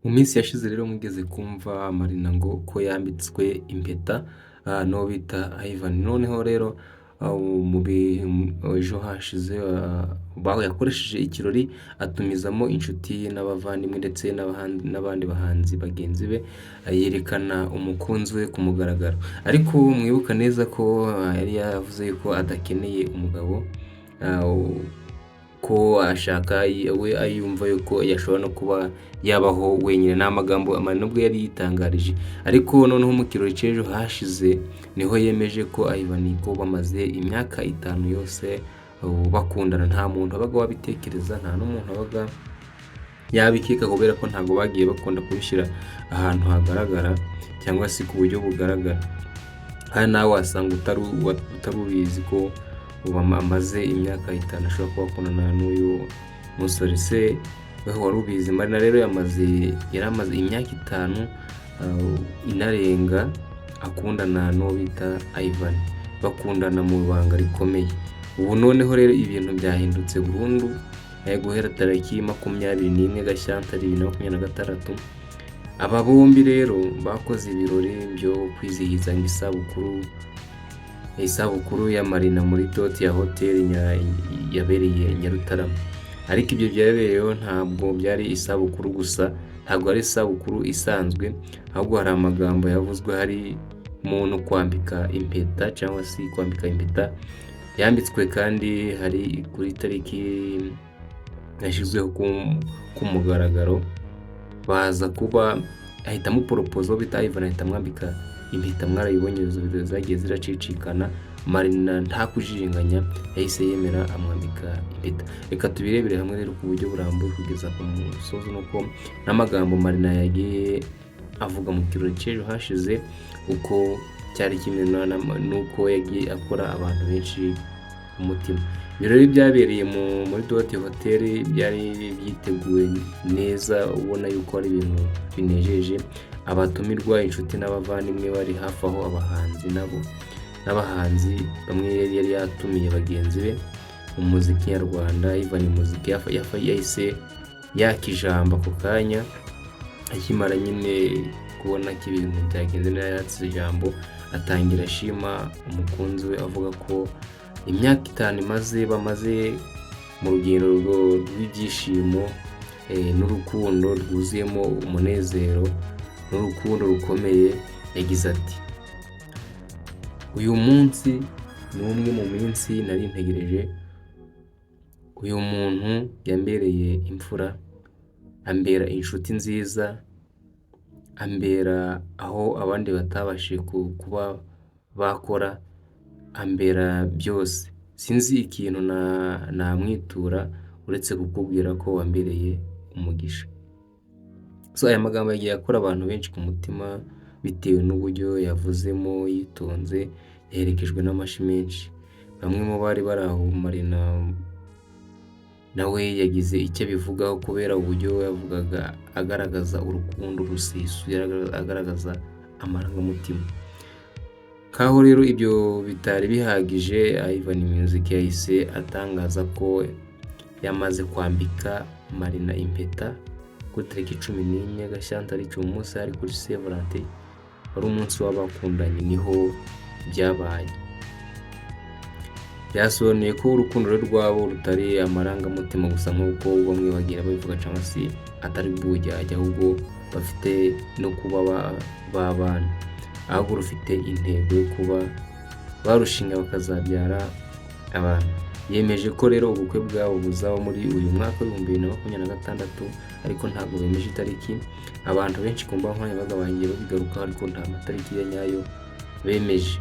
Mu minsi yashize rero mwigeze kumva Marina ngo ko yambitswe impeta n'uwo bita Ivan. Noneho rero ejo hashize yakoresheje ikirori atumizamo inshuti ye n'abavandimwe ndetse n'abandi bahanzi bagenzi be, yerekana umukunzi we ku mugaragaro. Ariko mwibuka neza ko yari yavuze ko adakeneye umugabo, ko ashaka we yumva yuko yashobora no kuba yabaho wenyine. Ni amagambo Marina ubwo yari yitangarije, ariko noneho mu kirori cy'ejo hashize niho yemeje ko Ivan ko bamaze imyaka 5 yose bakundana. Nta muntu wabaga wabitekereza, nta n'umuntu wabaga yabikeka, kubera ko ntabwo bagiye bakunda kubishyira ahantu hagaragara cyangwa se ku buryo bugaragara. Kandi nawe wasanga utari ubizi ko ubu amaze imyaka 5 ashobora kuba akundana n'uyu musore. Se weho wari ubizi? Marina rero yari amaze imyaka 5 inarenga akundana n'uwo bita Ivan, bakundana mu ibanga rikomeye. Ubu noneho rero ibintu byahindutse burundu. Guhera tariki 21 Gashyantare 2026, aba bombi rero bakoze ibirori byo kwizihiza isabukuru ya Marina muri Dot ya hoteli yabereye Nyarutarama. Ariko ibyo byabereyeho ntabwo byari isabukuru gusa, ntabwo ari isabukuru isanzwe, ahubwo hari amagambo yavuzwe, hari umuntu kwambika impeta cyangwa se kwambika impeta yambitswe, kandi hari kuri tariki yashyizweho ku mugaragaro, baza kuba ahita amuporopoza, uwo bita Ivan ahita amwambika impeta. Mwarayibonye izo video zagiye ziracicikana. Marina nta kujijinganya yahise yemera amwambika impeta. Reka tubirebere hamwe rero ku buryo burambuye kugeza ku musozi, nuko n'amagambo Marina yagiye avuga mu kirori cy'ejo hashize uko cyari kimeze n'uko yagiye akora abantu benshi umutima. Ibirori byabereye muri Dot Hotel byari byiteguwe neza, ubona yuko ari ibintu binejeje. Abatumirwa, inshuti n'abavandimwe bari hafi aho, abahanzi nabo n'abahanzi bamwe yari yatumiye bagenzi be mu muziki nyarwanda. Ivan Muziki yahise yaka ijambo ako kanya akimara nyine kubona ko ibintu byagenze neza, yatse ijambo atangira ashima umukunzi we, avuga ko imyaka 5 imaze bamaze mu rugendo rw'ibyishimo n'urukundo rwuzuyemo umunezero n'urukundo rukomeye. Yagize ati: "Uyu munsi ni umwe mu minsi nari ntegereje. Uyu muntu yambereye imfura, ambera inshuti nziza, ambera aho abandi batabashije kuba bakora, ambera byose. Sinzi ikintu namwitura uretse kukubwira ko wambereye umugisha." So aya magambo yagiye akora abantu benshi ku mutima bitewe n'uburyo yavuzemo yitonze, yaherekejwe n'amashyi menshi. Bamwe mu bari bari aho, Marina nawe yagize icyo abivugaho kubera uburyo yavugaga agaragaza urukundo rusesuye, agaragaza amarangamutima. Nkaho rero ibyo bitari bihagije, Ivan Music yahise atangaza ko yamaze kwambika Marina impeta kuri tariki 14 Gashyantare. Uwo munsi hari kuri Saint Valentin, wari umunsi w'abakundanye, niho byabaye. Byasobanuye ko urukundo rwabo rutari amarangamutima gusa nk'uko bamwe bagenda babivuga, cyangwa se atari ubujyajya, ahubwo bafite no kuba babana, ahubwo rufite intego yo kuba barushinga bakazabyara abantu. Yemeje ko rero ubukwe bwabo buzaba muri uyu mwaka w'2026, ariko ntabwo bemeje itariki. Abantu benshi ku mbuga nkoranyambaga bagiye babigarukaho, ariko nta matariki ya nyayo bemeje.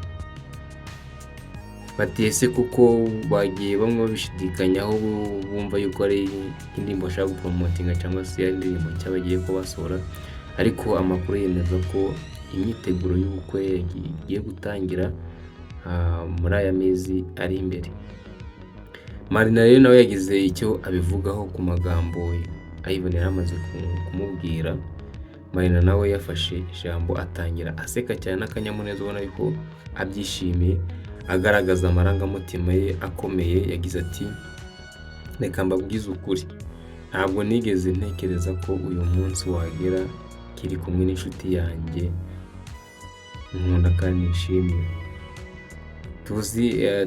Bati ese kuko bagiye bamwe babishidikanyaho, bumva yuko ari indirimbo bashaka guporomotinga cyangwa se ari indirimbo nshya bagiye kubasohora, ariko amakuru yemeza ko imyiteguro y'ubukwe igiye gutangira muri aya mezi ari imbere. Marina rero nawe yagize icyo abivugaho ku magambo Ivan yari amaze kumubwira. Marina nawe yafashe ijambo atangira aseka cyane n'akanyamuneza, ubona yuko abyishimiye, agaragaza amarangamutima ye akomeye. Yagize ati: "Reka mbabwize ukuri, Ntabwo nigeze ntekereza ko uyu munsi wagera kiri kumwe n'inshuti yanjye nkunda kandi nishimira.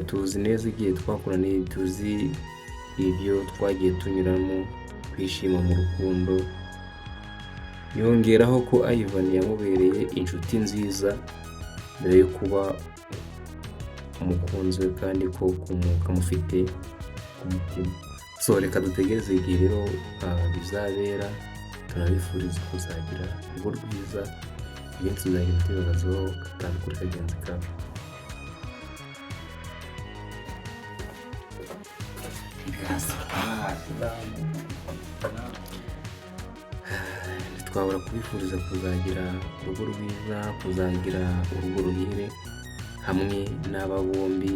Tuzi neza igihe twakoraniye, tuzi ibyo twagiye tunyuramo, twishima mu rukundo. Yongeraho ko Ivan yamubereye inshuti nziza mbere yo kuba umukunzi we, kandi ko kamufite ku mutima. So reka dutegereze igihe rero bizabera. Turabifuriza kuzagira urugo rwiza, ibindi tuzagenda tubibazaho gatanu kuri kagenzi kabo. Ntitwabura kubifuriza kuzagira urugo rwiza, kuzagira urugo ruhire hamwe n'aba bombi,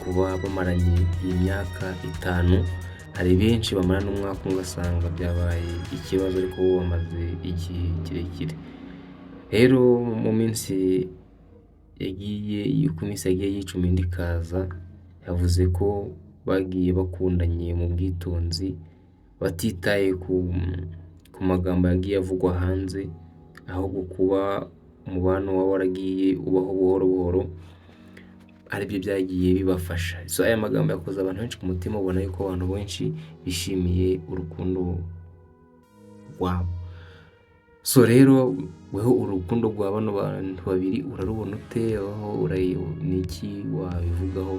kuba bamaranye iyi myaka 5. Hari benshi bamara n'umwaka umwe ugasanga byabaye ikibazo, ariko bo bamaze igihe kirekire. Rero mu minsi yagiye, uko iminsi yagiye yicuma indi ikaza, yavuze ko bagiye bakundanye mu bwitonzi, batitaye ku magambo yagiye avugwa hanze, ahubwo kuba umubano waba waragiye ubaho buhoro buhoro aribyo byagiye bibafasha. So aya magambo yakoze abantu benshi ku mutima, ubona yuko abantu benshi bishimiye urukundo rwabo. So rero weho urukundo rwa bano bantu babiri urarubona ute? Aho ni iki wabivugaho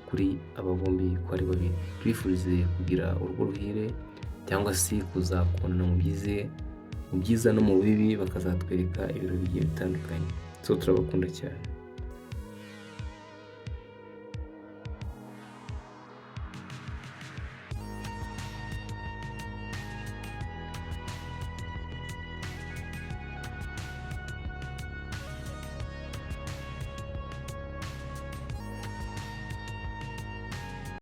kuri aba bombi ko ari babiri? Twifurize kugira urugo ruhire cyangwa se kuzakundana mu byiza no mu bibi, bakazatwereka ibirori bigiye bitandukanye. So turabakunda cyane.